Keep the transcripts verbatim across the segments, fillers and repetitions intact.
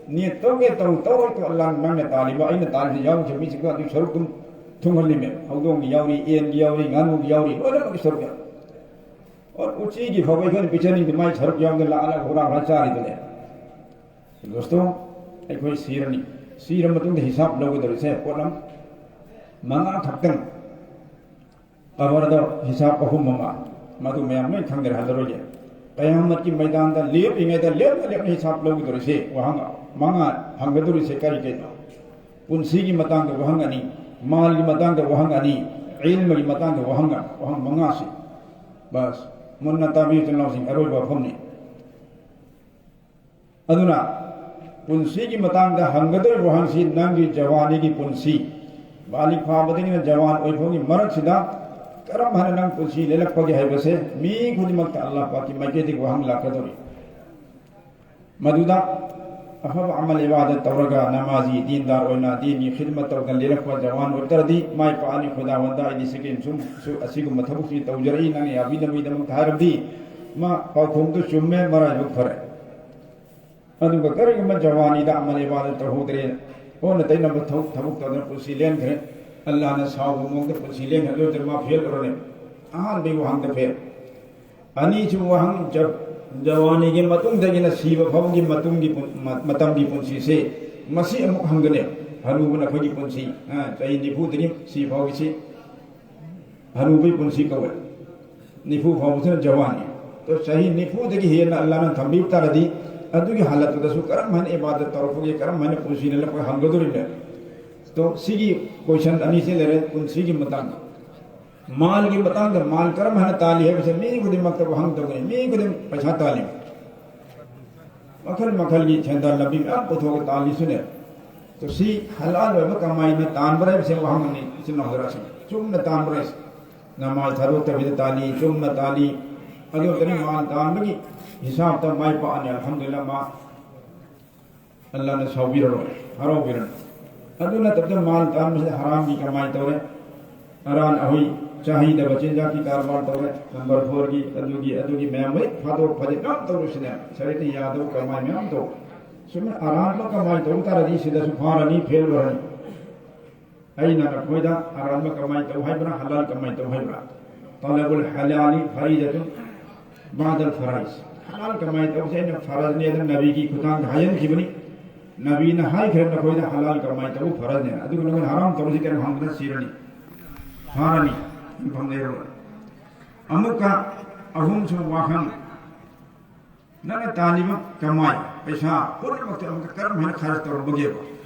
Net ꯇꯧꯒꯦ ꯇꯧ, ꯇꯧꯔꯣꯏ ꯇꯧ, ꯑꯜꯂꯥꯍꯅ ꯅꯪꯅ ꯇꯥꯜꯂꯤꯕ, ꯑꯩꯅ ꯇꯥꯜꯂꯤꯁꯤ ꯌꯥꯎꯗ꯭ꯔꯦ, ꯃꯤꯁꯤꯡꯗꯣ ꯑꯗꯨ ꯁꯔꯨꯛ ꯑꯗꯨꯝ ꯊꯨꯡꯍꯜꯂꯤꯃꯦ꯫ ꯍꯧꯗꯣꯡꯒꯤ ꯌꯥꯎꯔꯤ, ꯌꯦꯟꯒꯤ ꯌꯥꯎꯔꯤ, ꯉꯥꯅꯨꯒꯤ ꯌꯥꯎꯔꯤ, ꯂꯣꯏꯅꯃꯛꯀꯤ ꯁꯔꯨꯛ ꯌꯥꯎꯔꯤ꯫ ꯑꯣ, ꯎꯆꯤꯒꯤ ꯐꯥꯎꯕ ꯑꯩꯈꯣꯏꯅ ꯄꯤꯖꯅꯤꯡꯗꯦ, ꯃꯥꯏ ꯁꯔꯨꯛ ꯌꯥꯎꯗꯅ ꯂꯥꯛꯑꯒ ꯍꯨꯔꯥꯟ ꯍꯨꯔꯥꯟ ꯆꯥꯔꯤꯗꯨꯅꯦ꯫ ꯗꯣꯁꯇꯣ, ꯑꯩꯈꯣꯏ ꯁꯤꯔꯅꯤ꯫ ꯁꯤꯔ ꯃꯇꯨꯡꯗ ꯍꯤꯁꯥꯕ ꯂꯧꯒꯗꯧꯔꯤꯁꯦ ꯄꯣꯠ ꯑꯃ, ꯃꯉꯥ ꯈꯛꯇꯪ꯫ ꯀꯕꯔꯗ ꯍꯤꯁꯥꯕ ꯑꯍꯨꯝ ꯑꯃ, ꯃꯗꯨ ꯃꯌꯥꯝ ꯂꯣꯏ ꯈꯪꯗꯔꯦ, ꯍꯜꯂꯔꯣꯏꯒꯦ꯫ ꯀꯌꯥꯃꯠꯀꯤ ꯃꯩꯗꯥꯟꯗ ꯂꯦꯞꯂꯤꯉꯩꯗ ꯂꯦꯞꯅ ꯂꯦꯞꯅ ꯍꯤꯁꯥꯕ ꯂꯧꯒꯗꯧꯔꯤꯁꯦ ꯋꯥꯍꯪ ꯃꯉꯥ ꯍꯪꯒꯗꯧꯔꯤꯁꯦ ꯀꯔꯤ ꯀꯩꯅꯣ? ꯄꯨꯟꯁꯤꯒꯤ ꯃꯇꯥꯡꯗ ꯋꯥꯍꯪ ꯑꯅꯤ, ꯃꯥꯜꯒꯤ ꯃꯇꯥꯡꯗ ꯋꯥꯍꯪ ꯑꯅꯤ, ꯏꯜꯃꯒꯤ ꯃꯇꯥꯡꯗ ꯋꯥꯍꯪ ꯑꯃ, ꯋꯥꯍꯪ ꯃꯉꯥꯁꯤ꯫ ꯕꯁ, ꯃꯨꯟꯅ ꯇꯥꯕꯤꯌꯨ ꯏꯆꯤꯟ ꯏꯅꯥꯎꯁꯤꯡ, ꯑꯔꯣꯏꯕ ꯋꯥꯐꯝꯅꯤ꯫ ꯑꯗꯨꯅ ꯄꯨꯟꯁꯤꯒꯤ ꯃꯇꯥꯡꯗ ꯍꯪꯒꯗꯧꯔꯤꯕ ꯋꯥꯍꯪꯁꯤ ꯅꯪꯒꯤ ꯖꯋꯥꯅꯤꯒꯤ ꯄꯨꯟꯁꯤ, ꯕꯥꯂꯤꯒ ꯐꯥꯕꯗꯒꯤꯅ ꯖꯋꯥꯟ ꯑꯣꯏꯐꯝꯒꯤ ꯃꯔꯛꯁꯤꯗ ꯀꯔꯝ ꯍꯥꯏꯅ ꯅꯪ ꯄꯨꯟꯁꯤ ꯂꯦꯜꯂꯛꯄꯒꯦ ꯍꯥꯏꯕꯁꯦ ꯃꯤ ꯈꯨꯗꯤꯡꯃꯛꯇ ꯑꯜꯂꯥꯍ ꯄꯥꯛꯀꯤ ꯃꯥꯏꯀꯩꯗꯒꯤ ꯋꯥꯍꯪ ꯂꯥꯛꯀꯗꯧꯔꯤ꯫ ꯃꯗꯨꯗ ꯑꯐꯕ ꯑꯃꯜ ꯏꯕꯥꯗꯠ ꯇꯧꯔꯒ ꯅꯃꯥꯖꯤ ꯗꯤꯟꯗꯥꯔ ꯑꯣꯏꯅ ꯗꯤꯟꯒꯤ ꯈꯤꯗꯃꯠ ꯇꯧꯗꯅ ꯂꯦꯜꯂꯛꯄ ꯖꯋꯥꯟ ꯑꯣꯏꯕ ꯇꯥꯔꯗꯤ ꯃꯥꯏ ꯄꯥꯛꯑꯅꯤ꯫ ꯈꯨꯗꯥ ꯋꯥꯟꯗ ꯑꯩꯗꯤ ꯁꯤꯒꯤ ꯁꯨꯝ ꯁꯨ-, ꯑꯁꯤꯒꯨꯝꯕ ꯊꯕꯛꯁꯤ ꯇꯧꯖꯔꯛꯏ ꯅꯪꯅ ꯌꯥꯕꯤꯅꯕꯒꯤꯗꯃꯛꯇ ꯍꯥꯏꯔꯕꯗꯤ ꯃꯥ ꯄꯥꯎꯈꯨꯝꯗꯨ ꯆꯨꯝꯃꯦ, ꯃꯔꯥꯏꯕꯛ ꯐꯔꯦ꯫ ꯑꯗꯨꯒ ꯀꯔꯤꯒꯨꯝꯕ ꯖꯋꯥꯅꯤꯗ ꯑꯃꯜ ꯏꯕꯥꯗꯠ ꯇꯧꯍꯧꯗ꯭ꯔꯦ, ꯑꯣꯟꯅ ꯇꯩꯅꯕ ꯊꯕꯛ ꯊꯕꯛ ꯇꯧꯗꯅ ꯄꯨꯟꯁꯤ ꯂꯦꯟꯈ꯭ꯔꯦ, ꯑꯜꯂꯥꯍꯅ ꯁꯥꯎꯕ ꯃꯑꯣꯡꯗ ꯄꯨꯟꯁꯤ ꯂꯦꯟꯈ꯭ꯔꯦ, ꯑꯗꯨ ꯑꯣꯏꯔꯗꯤ ꯃꯥ ꯐꯦꯜ ꯑꯣꯏꯔꯅꯤ꯫ ꯑꯍꯥꯟꯕꯒꯤ ꯋꯥꯍꯪꯗ ꯐꯦꯜ꯫ ꯑꯅꯤꯁꯨꯕ ꯋꯥꯍꯪ, ꯖ-, ꯖꯋꯥꯅꯤꯒꯤ ꯃꯇꯨꯡꯗꯒꯤꯅ ꯁꯤꯕ ꯐꯥꯎꯕꯒꯤ ꯃꯇꯨꯡꯒꯤ ꯄꯨꯟ-, ꯃ-, ꯃꯇꯝꯒꯤ ꯄꯨꯟꯁꯤꯁꯦ ꯃꯁꯤ ꯑꯃꯨꯛ ꯍꯪꯒꯅꯤ꯫ ꯍꯅꯨꯕꯅ ꯑꯩꯈꯣꯏꯒꯤ ꯄꯨꯟꯁꯤ, ꯑ, ꯆꯍꯤ ꯅꯤꯐꯨꯗꯒꯤ ꯁꯤ ꯐꯥꯎꯒꯤꯁꯤ ꯍꯅꯨꯕꯒꯤ ꯄꯨꯟꯁꯤ ꯀꯧꯋꯦ꯫ ꯅꯤꯐꯨ ꯐꯥꯎꯕꯁꯤꯅ ꯖꯋꯥꯟꯅꯤ꯫ ꯑꯗꯣ ꯆꯍꯤ ꯅꯤꯐꯨꯗꯒꯤ ꯍꯦꯟꯅ ꯑꯜꯂꯥꯍꯅ ꯊꯝꯕꯤꯕ ꯇꯥꯔꯗꯤ ꯑꯗꯨꯒꯤ ꯍꯥꯂꯠꯇꯨꯗꯁꯨ ꯀꯔꯝ ꯍꯥꯏꯅ ꯏꯕꯥꯗꯠ ꯇꯧꯔꯛꯄꯒꯦ, ꯀꯔꯝ ꯍꯥꯏꯅ ꯄꯨꯟꯁꯤ ꯂꯦꯜꯂꯛꯄꯒꯦ ꯍꯪꯒꯗꯧꯔꯤꯕꯅꯦ꯫ ꯑꯗꯣ ꯁꯤꯒꯤ ꯀꯣꯏꯁꯟ ꯑꯅꯤꯁꯤ ꯂꯩꯔꯦ ꯄꯨꯟꯁꯤꯒꯤ ꯃꯇꯥꯡꯗ꯫ ꯃꯥꯜꯒꯤ ꯃꯇꯥꯡꯗ, ꯃꯥꯜ ꯀꯔꯝ ꯍꯥꯏꯅ ꯇꯥꯜꯂꯤ ꯍꯥꯏꯕꯁꯦ ꯃꯤ ꯈꯨꯗꯤꯡꯃꯛꯇ ꯋꯥꯍꯪ ꯇꯧꯒꯅꯤ꯫ ꯃꯤ ꯈꯨꯗꯤꯡ ꯄꯩꯁꯥ ꯇꯥꯜꯂꯤ꯫ ꯃꯈꯜ ꯃꯈꯜꯒꯤ ꯁꯦꯟꯗꯥꯟ ꯂꯝꯕꯤ ꯃꯌꯥꯝ ꯄꯨꯊꯣꯛꯑꯒ ꯇꯥꯜꯂꯤꯁꯨꯅꯦ꯫ ꯑꯗꯣ ꯁꯤ ꯍꯂꯥꯜ ꯑꯣꯏꯕ ꯀꯃꯥꯏꯅ ꯇꯥꯟꯕ꯭ꯔꯥ ꯍꯥꯏꯕꯁꯦ ꯋꯥꯍꯪ ꯑꯃꯅꯤ ꯏꯆꯤꯟ ꯏꯅꯥꯎ ꯍꯖꯔꯥꯠꯁꯤꯡ꯫ ꯆꯨꯝꯅ ꯇꯥꯟꯕ꯭ꯔꯥ ꯍꯥꯏꯁꯦ? ꯅꯃꯥꯖ ꯊꯥꯗꯣꯛꯇꯕꯤꯗ ꯇꯥꯜꯂꯤ, ꯆꯨꯝꯅ ꯇꯥꯜꯂꯤ꯫ ꯑꯗꯨ ꯑꯣꯏꯔꯒꯗꯤ ꯃꯥꯜ ꯇꯥꯟꯕꯒꯤ ꯍꯤꯁꯥꯕꯇ ꯃꯥꯏ ꯄꯥꯛꯑꯅꯤ, ꯑꯜꯍꯝꯗꯨꯂꯤꯜꯂꯥꯍ, ꯃꯥ ꯑꯜꯂꯥꯍꯅ ꯁꯥꯎꯕꯤꯔꯔꯣꯏ, ꯍꯔꯥꯎꯕꯤꯔꯅꯤ꯫ ꯑꯗꯨ ꯅꯠꯇꯕꯗ ꯃꯥꯜ ꯇꯥꯟꯕꯁꯤꯗ ꯍꯔꯥꯝꯒꯤ ꯀꯃꯥꯏ ꯇꯧꯔꯦ? ꯑꯔꯥꯟ ꯑꯍꯣꯏ ꯆꯥꯍꯩꯗꯕ ꯆꯤꯟꯖꯥꯛꯀꯤ ꯀꯔꯕꯥꯔ ꯇꯧꯔꯦ, ꯅꯝꯕꯔ ꯐꯣꯔꯒꯤ, ꯑꯗꯨꯒꯤ, ꯑꯗꯨꯒꯤ ꯃꯌꯥꯝ ꯂꯣꯏ ꯐꯥꯗꯣꯛ ꯐꯥꯖꯤꯟ ꯃꯌꯥꯝ ꯇꯧꯔꯤꯁꯤꯅꯦ꯫ ꯁꯔꯤꯌꯠꯅ ꯌꯥꯗꯕ ꯀꯃꯥꯏ ꯃꯌꯥꯝ ꯇꯧ꯫ ꯁꯨꯝ ꯑꯔꯥꯟꯕ ꯀꯃꯥꯏ ꯇꯧ ꯇꯥꯔꯗꯤ ꯁꯤꯗꯁꯨ ꯐꯥꯔꯅꯤ, ꯐꯦꯜ ꯑꯣꯏꯔꯅꯤ꯫ ꯑꯩꯅ ꯅꯈꯣꯏꯗ ꯑꯔꯥꯟꯕ ꯀꯃꯥꯏ ꯇꯧ ꯍꯥꯏꯕ꯭ꯔꯥ, ꯍꯂꯥꯜ ꯀꯃꯥꯏ ꯇꯧ ꯍꯥꯏꯕ꯭ꯔꯥ? ꯇꯂꯕꯨꯜ ꯍꯂꯥꯂꯤ ꯐꯔꯤꯗꯇꯨꯟ ꯕꯥꯗꯜ ꯐꯔꯥꯏꯖ꯫ ꯍꯂꯥꯜ ꯀꯃꯥꯏ ꯇꯧꯁꯦ ꯑꯩꯅ ꯐꯔꯖꯅꯦ ꯑꯗꯨꯝ ꯅꯕꯤꯒꯤ ꯈꯨꯊꯥꯡꯗ ꯍꯥꯏꯍꯟꯈꯤꯕꯅꯤ꯫ ꯅꯕꯤꯅ ꯍꯥꯏꯈ꯭ꯔꯦ ꯅꯈꯣꯏꯗ ꯍꯂꯥꯜ ꯀꯃꯥꯏ ꯇꯧꯕ ꯐꯔꯖꯅꯦ, ꯑꯗꯨꯒ ꯅꯈꯣꯏꯅ ꯍꯔꯥꯝ ꯇꯧꯔꯤꯁꯤ ꯀꯩꯅꯣ ꯍꯪꯕꯗ ꯁꯤꯔꯅꯤ, ꯐꯥꯔꯅꯤ, ꯌꯨꯝꯐꯝ ꯂꯩꯔꯔꯣꯏ꯫ ꯑꯃꯨꯛꯀ ꯑꯍꯨꯝꯁꯨꯕ ꯋꯥꯍꯪ, ꯅꯪꯅ ꯇꯥꯜꯂꯤꯕ ꯀꯃꯥꯏ ꯄꯩꯁꯥ ꯄꯨꯝꯅꯃꯛꯇ ꯑꯃꯨꯛꯀ ꯀꯔꯝ ꯍꯥꯏꯅ ꯈꯔꯆ ꯇꯧꯔꯝꯕꯒꯦꯕ?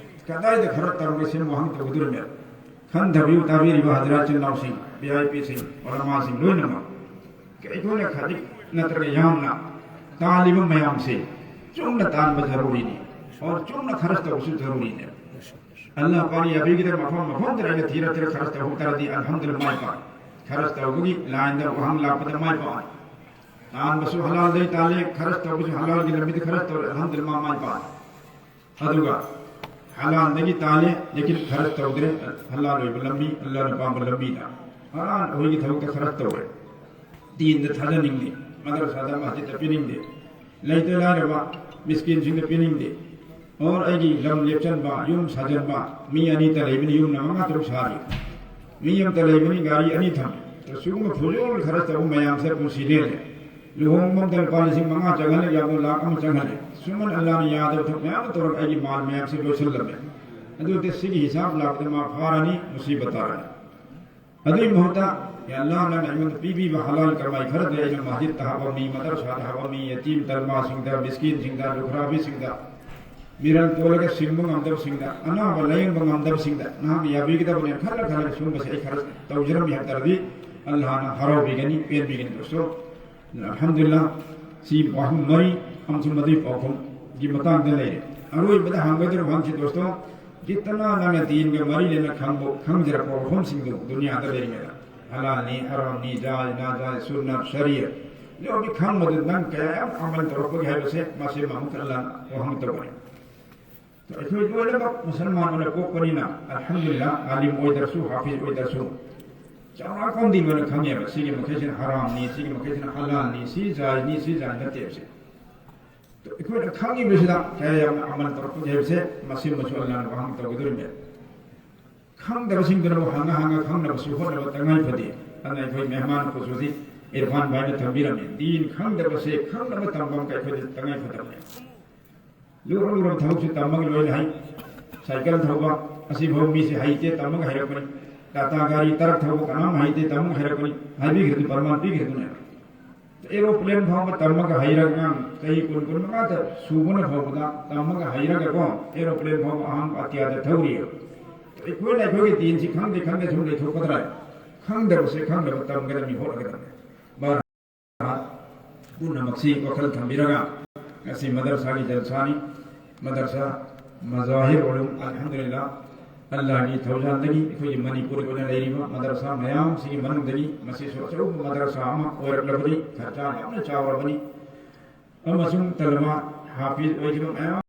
ꯀꯗꯥꯏꯗ ꯈꯔꯆ ꯇꯧꯔꯝꯒꯦ ꯁꯤꯃ ꯋꯥꯍꯪ ꯇꯧꯒꯗꯧꯔꯤꯕꯅꯦ꯫ ꯈꯟꯊꯕꯤꯌꯨ, ꯇꯥꯕꯤꯔꯤꯕ ꯍꯖꯔꯥꯠ ꯏꯆꯤꯟ ꯏꯅꯥꯎꯁꯤꯡ, ꯚꯤ ꯑꯥꯏ ꯄꯤꯁꯤꯡ, ꯑꯣꯂꯃꯥꯁꯤꯡ ꯂꯣꯏꯅꯃꯛ꯫ ꯑꯩꯈꯣꯏꯅ ꯈꯖꯤꯛ ꯅꯠꯇ꯭ꯔꯒ ꯌꯥꯝꯅ ꯇꯥꯜꯂꯤꯕ ꯃꯌꯥꯝꯁꯦ ꯆꯨꯝꯅ ꯇꯥꯟꯕ ꯖꯔꯨꯔꯤꯅꯤ, ꯑꯣꯔ ꯆꯨꯝꯅ ꯈꯔꯆ ꯇꯧꯕꯁꯨ ꯖꯔꯨꯔꯤꯅꯦ꯫ ꯑꯜꯂꯥꯍ ꯄꯥꯛꯅ ꯌꯥꯕꯤꯒꯗꯕ ꯃꯐꯝ ꯃꯐꯝꯗ ꯑꯩꯅ ꯊꯤꯔ ꯊꯤꯔ ꯈꯔꯆ ꯇꯧꯍꯧ ꯇꯥꯔꯗꯤ ꯑꯜꯍꯝꯗꯨꯂꯤꯜꯂꯥꯍ ꯃꯥꯏ ꯄꯥꯛꯑꯦ꯫ ꯈꯔꯆ ꯇꯧꯕꯒꯤ ꯂꯥꯏꯟꯗ ꯋꯥꯍꯪ ꯂꯥꯛꯄꯗ ꯃꯥꯏ ꯄꯥꯛꯑꯦ꯫ ꯇꯥꯟꯕꯁꯨ ꯍꯂꯥꯜꯗꯩ ꯇꯥꯜꯂꯦ, ꯈꯔꯆ ꯇꯧꯕꯁꯨ ꯍꯂꯥꯜꯒꯤ ꯂꯝꯕꯤꯗ ꯈꯔꯆ ꯇꯧꯔꯦ, ꯑꯜꯍꯝꯗꯨꯂꯤꯜꯂꯥꯍ ꯃꯥꯏ ꯄꯥꯛꯑꯦ꯫ ꯑꯗꯨꯒ ꯍꯂꯥꯜꯗꯒꯤ ꯇꯥꯜꯂꯦ, ꯂꯦꯀꯤꯟ ꯈꯔꯆ ꯇꯧꯗ꯭ꯔꯦ, ꯍꯂꯥꯜ ꯑꯣꯏꯕ ꯂꯝꯕꯤ, ꯑꯜꯂꯥꯍꯅ ꯄꯥꯝꯕ ꯂꯝꯕꯤꯗ꯫ ꯍꯔꯥꯝ ꯑꯣꯏꯒꯤ ꯊꯕꯛꯇ ꯈꯔꯆ ꯇꯧꯔꯦ꯫ ꯗꯤꯟꯗ ꯊꯥꯖꯅꯤꯡꯗꯦ, ꯃꯗꯔꯁꯥꯗ ꯃꯁꯖꯤꯗꯇ ꯄꯤꯅꯤꯡꯗꯦ, ꯂꯩꯇ ꯂꯥꯏꯔꯕ ꯃꯤꯁꯀꯤꯟꯁꯤꯡꯗ ꯄꯤꯅꯤꯡꯗꯦ꯫ ꯑꯣꯔ ꯑꯩꯒꯤ ꯂꯝ ꯂꯦꯞꯆꯟꯕ, ꯌꯨꯝ ꯁꯥꯖꯟꯕ, ꯃꯤ ꯑꯅꯤꯇ ꯂꯩꯕꯅꯤ, ꯌꯨꯝꯅ ꯃꯉꯥ ꯇꯔꯨꯛ ꯁꯥꯔꯤ, ꯃꯤ ꯑꯃꯇ ꯂꯩꯕꯅꯤ, ꯒꯥꯔꯤ ꯑꯅꯤ ꯊꯝꯃꯤ꯫ ꯁꯤꯒꯨꯝꯕ ꯐꯨꯖꯣꯜ ꯈꯔꯆ ꯇꯧꯕ ꯃꯌꯥꯝꯁꯦ ꯄꯨꯟꯁꯤ ꯂꯦꯜꯂꯦ꯫ ꯂꯨꯍꯣꯡꯕ ꯑꯃꯗ ꯂꯨꯄꯥ ꯂꯤꯁꯤꯡ ꯃꯉꯥ ꯆꯪꯍꯜꯂꯦ, ꯌꯥꯝꯅ ꯂꯥꯛ ꯑꯃ ꯆꯪꯍꯜꯂꯦ꯫ ꯁꯨꯃꯟ ꯑꯜꯂꯥꯍꯅ ꯌꯥꯗꯕ ꯊꯕꯛ ꯃꯌꯥꯝ ꯑꯃ ꯇꯧꯔꯒ ꯑꯩꯒꯤ ꯃꯥꯜ ꯃꯌꯥꯝꯁꯤ ꯂꯣꯏꯁꯤꯜꯂꯝꯃꯦ꯫ ꯑꯗꯨꯗꯤ ꯁꯤꯒꯤ ꯍꯤꯁꯥꯕ ꯂꯥꯛꯄꯗ ꯃꯥ ꯐꯥꯔꯅꯤ, ꯃꯨꯁꯤꯕꯠ ꯇꯥꯔꯅꯤ꯫ ꯑꯗꯨꯒꯤ ꯃꯍꯨꯠꯇ, "ꯌꯥ ꯑꯜꯂꯥꯍ, ꯅꯪꯅ ꯑꯩꯉꯣꯟꯗ ꯄꯤꯕꯤꯕ ꯍꯂꯥꯜ ꯀꯃꯥꯏ ꯈꯔꯗꯤ ꯑꯩꯅ ꯃꯁꯖꯤꯗꯇ ꯍꯥꯞꯄꯝꯃꯤ, ꯃꯗꯔꯁꯥꯗ ꯍꯥꯞꯄꯝꯃꯤ, ꯌꯇꯤꯝ ꯇꯜꯃꯥꯁꯤꯡꯗ, ꯃꯤꯁꯀꯤꯟꯁꯤꯡꯗ, ꯂꯨꯈ꯭ꯔꯥꯕꯤꯁꯤꯡꯗ, ꯃꯤꯔꯜ ꯇꯣꯜꯂꯒ ꯁꯤꯡꯕ ꯉꯝꯗꯕꯁꯤꯡꯗ, ꯑꯅꯥꯕ ꯂꯥꯌꯦꯡꯕ ꯉꯝꯗꯕꯁꯤꯡꯗ ꯅꯍꯥꯛꯅ ꯌꯥꯕꯤꯒꯗꯕꯅꯦ" ꯈꯜꯂ ꯈꯜꯂꯒ ꯁꯤꯒꯨꯝꯕꯁꯦ ꯑꯩ ꯈꯔ ꯇꯧꯖꯔꯝꯃꯤ ꯍꯥꯏꯕ ꯇꯥꯔꯗꯤ, ꯑꯜꯂꯥꯍꯅ ꯍꯔꯥꯎꯕꯤꯒꯅꯤ, ꯄꯦꯟꯕꯤꯒꯅꯤ꯫ ꯗꯣꯁꯇꯣ, ꯑꯜꯍꯝꯗꯨꯂꯤꯜꯂꯥꯍ, ꯁꯤ ꯋꯥꯍꯪ ꯃꯔꯤ ꯑꯃꯁꯨꯡ ꯃꯗꯨꯒꯤ ꯄꯥꯎꯈꯨꯝꯒꯤ ꯃꯇꯥꯡꯗ ꯂꯩꯔꯦ꯫ ꯑꯔꯣꯏꯕꯗ ꯍꯪꯒꯗꯧꯔꯤꯕ ꯋꯥꯍꯪꯁꯤ, ꯗꯣꯁꯇꯣ, ꯖꯤꯠꯇꯅ ꯅꯪꯅ ꯗꯤꯟꯒ ꯃꯔꯤ ꯂꯩꯅ ꯈꯪꯕ, ꯈꯪꯖꯔꯛꯄ ꯋꯥꯐꯝꯁꯤꯡꯗꯨ ꯗꯨꯅꯤꯌꯥꯗ ꯂꯩꯔꯤꯉꯩꯗ, ꯍꯂꯥꯜꯅꯤ, ꯍꯔꯥꯝꯅꯤ, ꯖꯥꯏꯖ, ꯅꯥꯖꯥꯏꯖ, ꯁꯨꯟꯅꯠ, ꯁꯔꯤꯌꯠ, ꯂꯣꯏꯅ ꯈꯪꯕꯗꯨ ꯅꯪ ꯀꯌꯥ ꯌꯥꯝ ꯑꯃꯜ ꯇꯧꯔꯛꯄꯒꯦ ꯍꯥꯏꯕꯁꯦ, ꯃꯁꯤ ꯑꯃꯨꯛ ꯍꯟꯅ ꯋꯥꯍꯪ ꯇꯧꯒꯅꯤ꯫ ꯑꯩꯈꯣꯏ ꯂꯣꯏꯅꯃꯛ ꯃꯨꯁꯜꯃꯥꯟ ꯑꯣꯏꯅ ꯄꯣꯛꯄꯅꯤꯅ, ꯑꯜꯍꯝꯗꯨꯂꯤꯜꯂꯥꯍ, ꯑꯥꯂꯤꯝ ꯑꯣꯏꯗ꯭ꯔꯁꯨ, ꯍꯥꯐꯤꯖ ꯑꯣꯏꯗ꯭ꯔꯁꯨ, ꯆꯥꯎꯔꯥꯛꯄ ꯑꯃꯗꯤ ꯂꯣꯏꯅ ꯈꯪꯉꯦꯕ꯫ ꯁꯤꯒꯤ ꯃꯈꯩꯁꯤꯅ ꯍꯔꯥꯝꯅꯤ, ꯁꯤꯒꯤ ꯃꯈꯩꯁꯤꯅ ꯍꯂꯥꯜꯅꯤ, ꯁꯤ ꯖꯥꯏꯖꯅꯤ, ꯁꯤ ꯖꯥꯏꯖ ꯅꯠꯇꯦꯕꯁꯦ꯫ ꯑꯩꯈꯣꯏꯅ ꯈꯪꯉꯤꯕꯁꯤꯗ ꯀꯌꯥ ꯌꯥꯝꯅ ꯑꯃꯜ ꯇꯧꯔꯛꯄꯒꯦ ꯍꯥꯏꯕꯁꯦ ꯃꯁꯤꯃꯁꯨ ꯑꯜꯂꯥꯅ ꯋꯥꯍꯪ ꯇꯧꯒꯗꯧꯔꯤꯕꯅꯤ꯫ ꯈꯪꯗꯕꯁꯤꯡꯗꯨꯅ ꯍꯪꯉ ꯍꯪꯉ ꯈꯪꯅꯕꯁꯨ ꯍꯣꯠꯅꯕ ꯇꯉꯥꯏ ꯐꯗꯦ꯫ ꯑꯗꯨꯅ ꯑꯩꯈꯣꯏ ꯃꯦꯍꯃꯥꯟ ꯈꯨꯁꯨꯁꯤ ꯏꯔꯐꯥꯟ ꯚꯥꯏꯅ ꯊꯝꯕꯤꯔꯝꯃꯤ꯫ ꯗꯤꯟ ꯈꯪꯗꯕꯁꯦ ꯈꯪꯅꯕ ꯇꯝꯕ ꯑꯃ ꯑꯩꯈꯣꯏꯗ ꯇꯉꯥꯏ ꯐꯗꯕꯅꯤ꯫ ꯂꯨꯔ ꯂꯨꯔꯕ ꯊꯕꯛꯁꯨ ꯇꯝꯃꯒ ꯂꯣꯏꯅ ꯍꯩ꯫ ꯁꯥꯏꯀꯜ ꯊꯧꯕ ꯑꯁꯤꯐꯥꯎ ꯃꯤꯁꯦ ꯍꯩꯇꯦ, ꯇꯝꯃꯒ ꯍꯩꯔꯛꯄꯅꯤ꯫ ꯇꯥꯇꯥ ꯒꯥꯔꯤ ꯇꯔꯛ ꯊꯧꯕ ꯀꯅꯥꯝ ꯍꯩꯇꯦ, ꯇꯝꯃꯒ ꯍꯩꯔꯛꯄꯅꯤ꯫ ꯍꯥꯏꯕꯤꯈ꯭ꯔꯗꯤ ꯄ꯭ꯔꯃꯥꯟ ꯄꯤꯈ꯭ꯔꯗꯨꯅꯦ꯫ ꯑꯦꯔꯣꯄ꯭ꯂꯦꯟ ꯐꯥꯎꯕ ꯇꯝꯃꯒ ꯍꯩꯔꯒ ꯑꯉꯥꯡ ꯆꯍꯤ ꯀꯨꯟ, ꯀꯨꯟ ꯃꯉꯥꯗ ꯁꯨꯕꯅ ꯐꯥꯎꯕꯗ ꯇꯝꯃꯒ ꯍꯩꯔꯒꯀꯣ ꯑꯦꯔꯣꯄ꯭ꯂꯦꯟ ꯐꯥꯎꯕ ꯑꯍꯥꯟꯕ ꯑꯇꯤꯌꯥꯗ ꯊꯧꯔꯤ꯫ ꯑꯩꯈꯣꯏꯅ ꯑꯩꯈꯣꯏꯒꯤ ꯗꯤꯟꯁꯤ ꯈꯪꯗꯦ ꯈꯪꯗꯦ ꯁꯨꯝ ꯂꯩꯊꯣꯛꯀꯗ꯭ꯔꯥ? ꯈꯪꯗꯕꯁꯦ ꯈꯪꯗꯕ ꯇꯝꯒꯗꯕꯅꯤ, ꯍꯣꯠꯅꯒꯗꯕꯅꯤ꯫ ꯚꯥꯔꯠ ꯄꯨꯝꯅꯃꯛꯁꯤ ꯋꯥꯈꯜ ꯊꯝꯕꯤꯔꯒ ꯉꯁꯤ ꯃꯗꯔꯁꯥꯒꯤ ꯖꯜꯁꯥꯅꯤ꯫ ꯃꯗꯔꯁꯥ ꯃꯖꯥꯍꯤꯔ ꯎꯂꯨꯝ ꯑꯜꯍꯝꯗꯨꯂꯤꯜꯂꯥ ꯑꯜꯂꯥꯍꯒꯤ ꯊꯧꯖꯥꯜꯗꯒꯤ ꯑꯩꯈꯣꯏꯒꯤ ꯃꯅꯤꯄꯨꯔꯒꯤ ꯑꯣꯏꯅ ꯂꯩꯔꯤꯕ ꯃꯗꯔꯁꯥ ꯃꯌꯥꯝꯁꯤꯒꯤ ꯃꯅꯨꯡꯗꯒꯤ ꯃꯁꯤꯁꯨ ꯑꯆꯧꯕ ꯃꯗꯔꯁꯥ ꯑꯃ ꯑꯣꯏꯔꯛꯂꯕꯅꯤ, ꯈꯔꯆꯥ ꯌꯥꯝꯅ ꯆꯥꯎꯔꯕꯅꯤ꯫ ꯑꯃꯁꯨꯡ ꯇꯂꯕꯥ ꯍꯥꯐꯤꯖ ꯑꯣꯏꯈꯤꯕ ꯃꯌꯥꯝ